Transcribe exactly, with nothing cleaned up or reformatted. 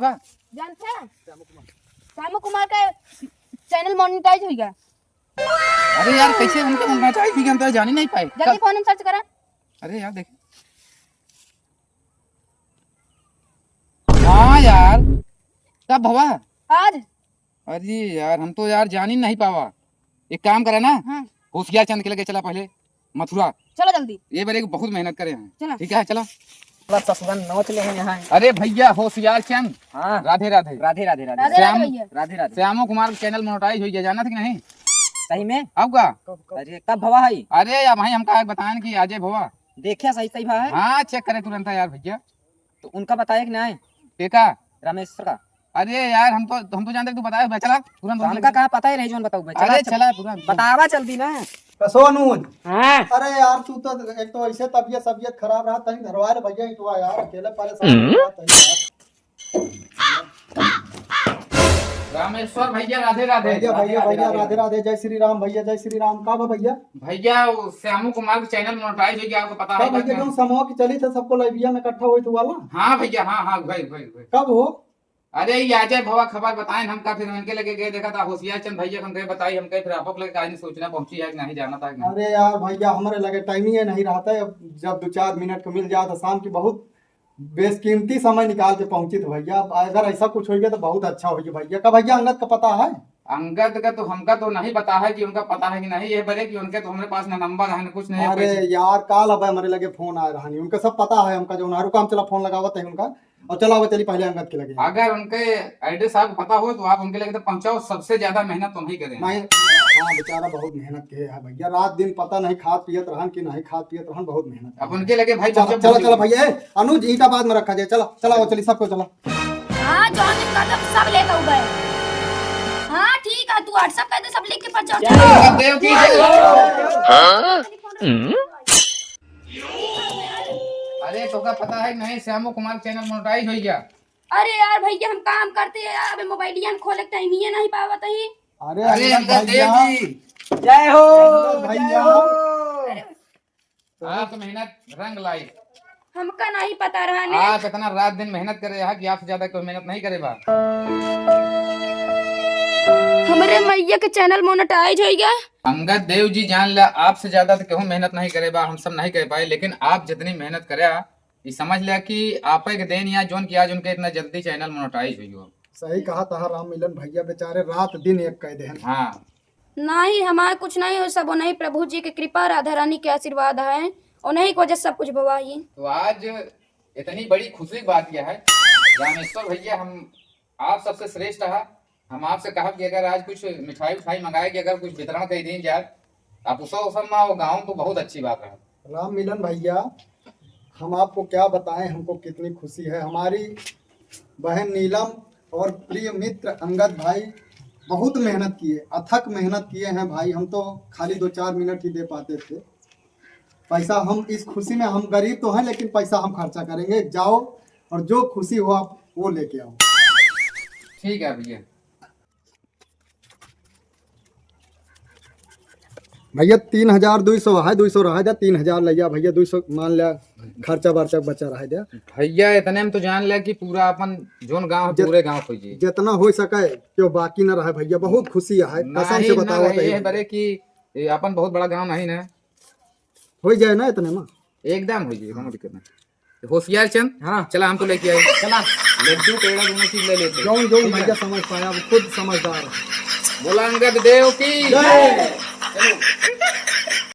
जानते हैं? श्यामू कुमार का channel monetize हो गया। अरे यार, कैसे उनके monetize हो गया, हम तो जान ही नहीं पाए। जल्दी phone में search करा। अरे यार, देख। हाँ यार, कब भवा? आज। अरे यार, हम तो यार जान ही नहीं पावा। एक काम करा ना, हाँ। होशियार चंद के लगे चला पहले मथुरा। चलो जल्दी। ये बार एक बहुत मेहनत करे हैं। चला। ठीक है, चला। बड़ा ससुरा नोच ले हैं यहाँ। अरे भैया होशियार चंद। हाँ। राधे राधे। राधे राधे राधे। राधे राधे श्याम, भैया। राधे राधे। श्यामो कुमार के channel monetize हो गया, जाना था कि नहीं? सही में? अब का? अरे कब भवा है? अरे यार भाई, हमका एक बताएं कि आजे भवा। देखिया सही सही भवा है। हाँ, check करे तुरंत यार भैया। तो उनका बताया कि नहीं? के का? रामेश्वर का। अरे यार, हम तो, हम तो जानते तू बताए बे, चला तुरंत तो उनके हमका लगे। कहाँ पता ही रही जोन बताऊ बे, अरे चला चला तुरंत। बतावा जल्दी ना। कसो अनुज। हाँ। अरे यार, तू तो एक तो ऐसे तबियत, तबियत खराब रहा, तनी धरवा ले भैया, इटवा यार, अकेले परेशान हम्म। हो रहा, तनी यार। रामेश्वर भैया, राधे राधे। भैया, भैया, भैया, राधे राधे, जय श्री राम भैया, जय श्री राम। का बा भैया? भैया, वो श्यामू कुमार के channel monetize हो गया, आपको पता का है भैया, क्या? जो समूह की चली थे सबको लाइबिया में इकट्ठा हुई थी वाला? हाँ भैया, हाँ, हाँ, भाई, भाई, भाई। कब हो? अरे, ये अजय भवा खबर बताएं हमका, फिर उनके लगे गए, देखा था होशियार चंद भैया, हम गए बताई, हम कहे फिर आप लोग लगे आज सोचना पहुंची है कि नहीं, जाना था कि नहीं। अरे यार भैया, हमारे लगे time ही नहीं रहता है, अब जब दो चार मिनट को मिल जाए तो शाम की बहुत बेशकीमती समय निकाल के पहुंची थे भैया। अब अगर ऐसा कुछ हो गया तो बहुत अच्छा हो गया भैया। का भैया अंगद का पता है? अंगद का तो हमका तो नहीं पता है कि उनका पता है कि नहीं, ये बरे कि उनके तो हमारे पास ना नंबर है ना कुछ नहीं है, अरे पैसे। यार, काल अब हमारे लगे फोन आ रहा नहीं, उनका सब पता है हमका, जो ना रुका, हम चला फोन लगावत है उनका, और चला वो चली पहले अंगद के लगे। अगर उनके एड्रेस आपको पता हो तो आप उनके लगे तो पहुंचाओ, सबसे ज्यादा मेहनत तो नहीं करें। नहीं, हाँ, बेचारा बहुत मेहनत के है भैया, रात दिन पता नहीं खात पियत रहन कि नहीं खात पियत रहन, बहुत मेहनत अब है। उनके लगे भाई चला, पहुंचाओ, चला, पहुंचाओ। चला भैया, ए, अनुज ईटा बाद में रखा जाए, चला, चला वो चली, सबको चला। हाँ, जौन दिन कर दो, सब लेके हो गए। हाँ, ठीक है, तू WhatsApp कर दे, सब लिख के पहुंचाओ। जय हो। देव की जय हो। हाँ? अरे, तोका पता है नहीं, श्यामू कुमार channel monetize हो गया। अरे यार भैया, हम काम करते हैं यार, अबे मोबाइलिया हम खोले टाइम ही नहीं पावत ही। अरे अरे, अंगद अंगद भैया। देव जी। जय हो, अंगद भैया। जय हो। अरे, आप मेहनत रंग लाई। हमका नहीं पता रहा ने। आप इतना रात दिन मेहनत करे रहा कि आपसे ज्यादा कोई मेहनत नहीं करे बा। हमरे मैया के channel monetize हो गया। अंगद देव जी जान ला, आपसे ज्यादा तो केहू मेहनत नहीं करे बा, हम सब नहीं कर पाए, लेकिन आप जितनी मेहनत करे, ये समझ लिया कि आप एक देन या जोन की आज उनके इतना जल्दी channel monetize हुई हो। सही कहा तहा राम मिलन भैया, बेचारे रात दिन एक कह देहन। हाँ। नाही, हमार कुछ नहीं हो, सब उन्हीं प्रभु जी के कृपा, राधा रानी के आशीर्वाद है, उन्हीं की वजह से सब कुछ भवा ही। तो आज इतनी बड़ी खुशी की बात यह है, रामेश्वर भैया, हम आप सबसे श्रेष्ठ है। हम आपसे कहब कि अगर आज कुछ मिठाई उठाई मंगाए कि अगर कुछ वितरण कर दी जाए, आप उस, उस में वो गाँव तो बहुत अच्छी बात है। राम मिलन भैया, हम आपको क्या बताएं, हमको कितनी खुशी है। हमारी बहन नीलम और प्रिय मित्र अंगद भाई बहुत मेहनत किए, अथक मेहनत किए हैं भाई। हम तो खाली दो चार मिनट ही दे पाते थे पैसा। हम इस खुशी में, हम गरीब तो हैं, लेकिन पैसा हम खर्चा करेंगे। जाओ और जो खुशी हो आप वो लेके आओ। ठीक है भैया। भैया, तीन हजार दुई सौ है, दुई सौ रहा जा, तीन हजार लइया भैया, दुई सौ मान लिया, खर्चा बर्चा बचा रहा जा। भैया, इतने में तो जान लिया कि पूरा अपन जोन गांव है, जित-, पूरे गांव खोजी। जितना हो सके, क्यों बाकी ना रहे भैया, बहुत खुशी है, कसम नहीं, से ना बतावा रहे, ये तई। बरे कि ये अपन बहुत बड़ा गांव नहीं ना। हो जाए ना इतने में। एकदम हो जाए, कोनो दिक्कत नहीं। होशियार चंद, हाँ। चला, हम तो लेके आए। चला। लड्डू पेड़ा दोनों चीज ले लेते हैं। जौन, जौन ठीक है। भैया समझ पाया, वो खुद समझदार है। बोला अंगद देव की जय। चलो।